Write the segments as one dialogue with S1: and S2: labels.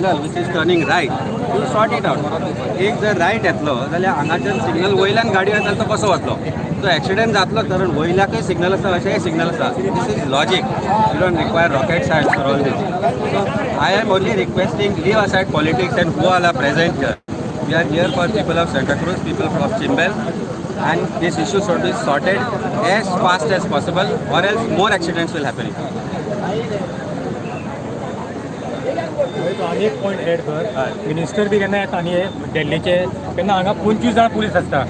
S1: Signal which is turning right, you sort it out. एक जर right येतलो जाल्यार हांगाच्यान सिग्नल वयल्यान गाडी वता तो कसो वतलो, तो एक्सिडंट जातलो कारण वयल्याकय सिग्नल आसा, अशेंय सिग्नल आसा. This is logic, you don't require rocket science for all this. So I am only requesting, leave aside politics and who all are present here. We are here for people of Santacruz, people of Chimbel, and this issue should be sorted as fast as possible or else more accidents will happen.
S2: आनी एक point add कर, minister बी केन्ना येता न्ही दिल्लीचे तेन्ना हांगा 25 जाण पुलीस आसता.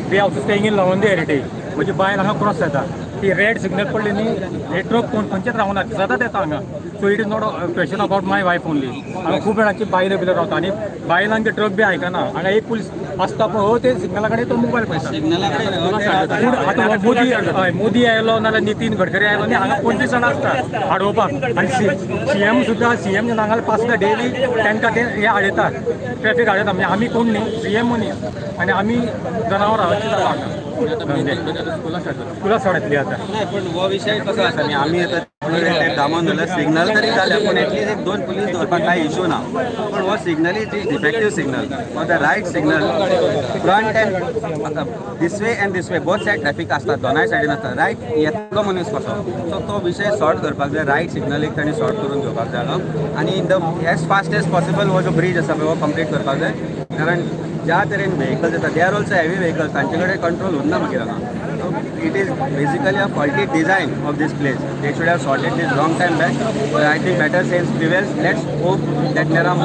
S2: We also staying in Lavande heritage, म्हणजे बायल हांगा क्रॉस जाता, ती रेड सिग्नल पडली न्ही, हे ट्रक कोण खंयचेच रावना, सदांच येता हांगा. So it is not a question about my wife only. हांगा खूब जाणांची बायलां बिलां रावता आनी बायलांक ते ट्रक बी आयकना. हांगा एक पुलीस आसता पण हो ते सिग्नला कडेन तो मोबायल पळयता. पूण आतां मोदी, हय मोदी आयलो नाल्यार नितीन गडकरी आयलो न्ही, हांगा 25 जाणां आसता आडोवपाक. आनी सी एम सुद्दां, सी एम जेन्ना हांगा पास जाता डेली तांकां ते हे हाडयता, ट्रॅफीक हाडयता. म्हणजे आमी कोण न्ही, सी एम मनीस आनी आमी जनावरां अशें जालां हांगा. स्कुलां स्टार्ट जातली आतां.
S1: नाही, पण हो विशय कसो आसा न्ही, आमी आतां दामोन जाल्यार सिग्नल तरी जाल्या, पूण एटलीस्ट एक 2 पुलीस दवरपाक कांय इशू ना. पूण हो signal is defective signal. For the right signal front and this way and this way both side traffic आसता, दोनाय सायडीन आसता. रायट येतलो मनीस कसो, सो तो विशय सॉर्ट करपाक जाय. रायट सिग्नल एक तांणी सॉर्ट करून घेवपाक जाय आनी in the as fast as possible हो जो ब्रीज आसा पळय हो कंप्लीट करपाक जाय. कारण ज्या तरेन व्हेकल्स येता, they are also heavy vehicles, तांचे कडेन कंट्रोल उरना मागीर हांगा. So it is basically a faulty design of this place. They should have sorted this long time back. But I think better sense prevails. Let's hope that there are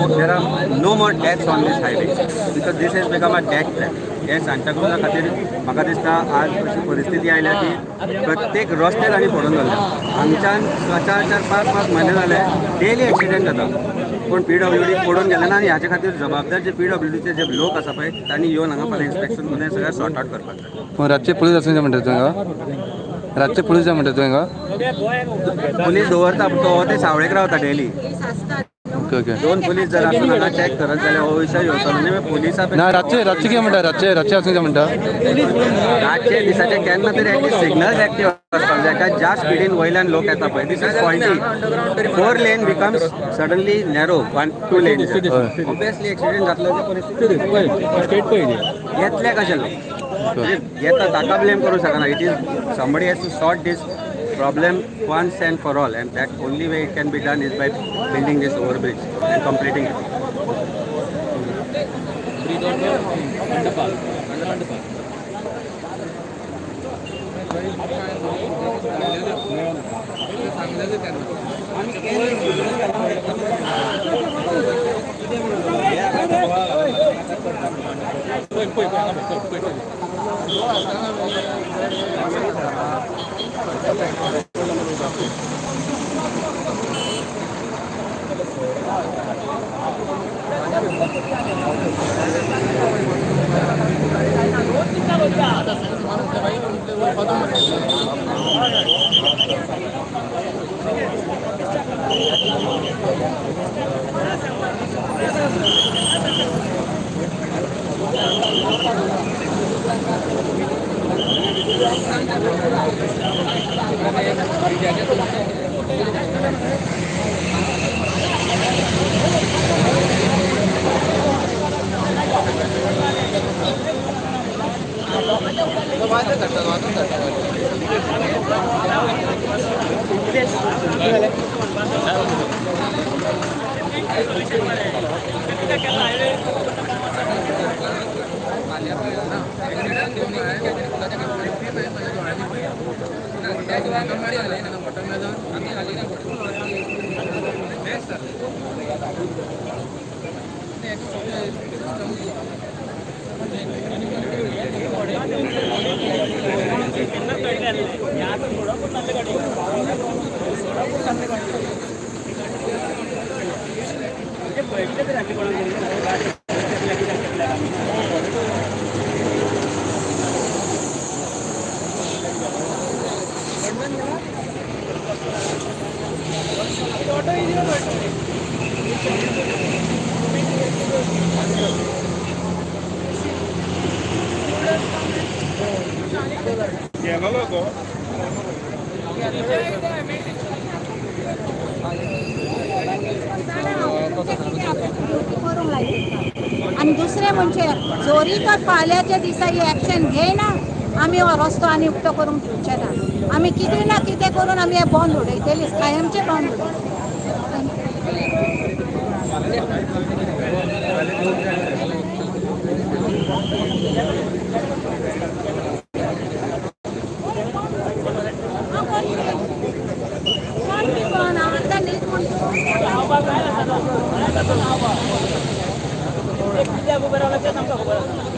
S1: no more deaths on this highway, because this has become a death trap. हे सांताक्रुजा खातीर म्हाका दिसता आज अशी परिस्थिती आयल्या की प्रत्येक रस्ते तांणी फोडून घातले. हांगच्यान 4 4 5 5 म्हयने जाले डेली एक्सिडंट जाता, पूण पीडब्ल्यूडी पडून गेले ना. आनी हाचे खातीर जबाबदार जे पीडब्ल्यूडीचे जे लोक आसा पळय तांणी येवन हांगा फाल्यां इन्स्पेक्शन करून सगळें सॉर्ट आवट करपाक जाय.
S3: रातचे पुलीस आसूंक जाय म्हणटा तुवें हांगा? रातचे पुलीस जाय म्हणटा तुवें हांगा?
S1: पुलीस दवरता, पूण तो ते सावळेक रावता डेली.
S3: Okay okay.
S1: 2 police जर आसून हांगा चॅक करत जाल्यार हो विशय येवचो न्ही. पुलिसा
S3: ना, रातचे रातचे कितें म्हणटा? रातचे रातचे आसूंक जाय म्हणटा?
S1: रातचे दिसाचे केन्ना तरी एटलीस्ट सिग्नल्स एक्टीव आसपाक जाय. कारण ज्या स्पिडीन वयल्यान लोक येता पळय, this is faulty. 4 lane becomes suddenly narrow, 1 2 lane. Obviously accident जातलो परिस्थिती येतले कशे लोक येता, ताका ब्लेम करूं शकना. It is somebody has to sort this problem once and for all, and that only way it can be done is by building this overbridge and completing it.
S4: करूंक लायता. आनी दुसरें म्हणजे जोरी तर फाल्यांच्या दिसा ही एक्शन घेयना आमी हो रस्तो आनी उक्तो करूंक दिवचे ना. आमी कितें ना कितें करून आमी हें बंद उडयतलीच, कायमचें बंद उडयतली. आतां न्हीद म्हणटा.
S5: कित्याक उबे रावला तें आमकां खबर आसा.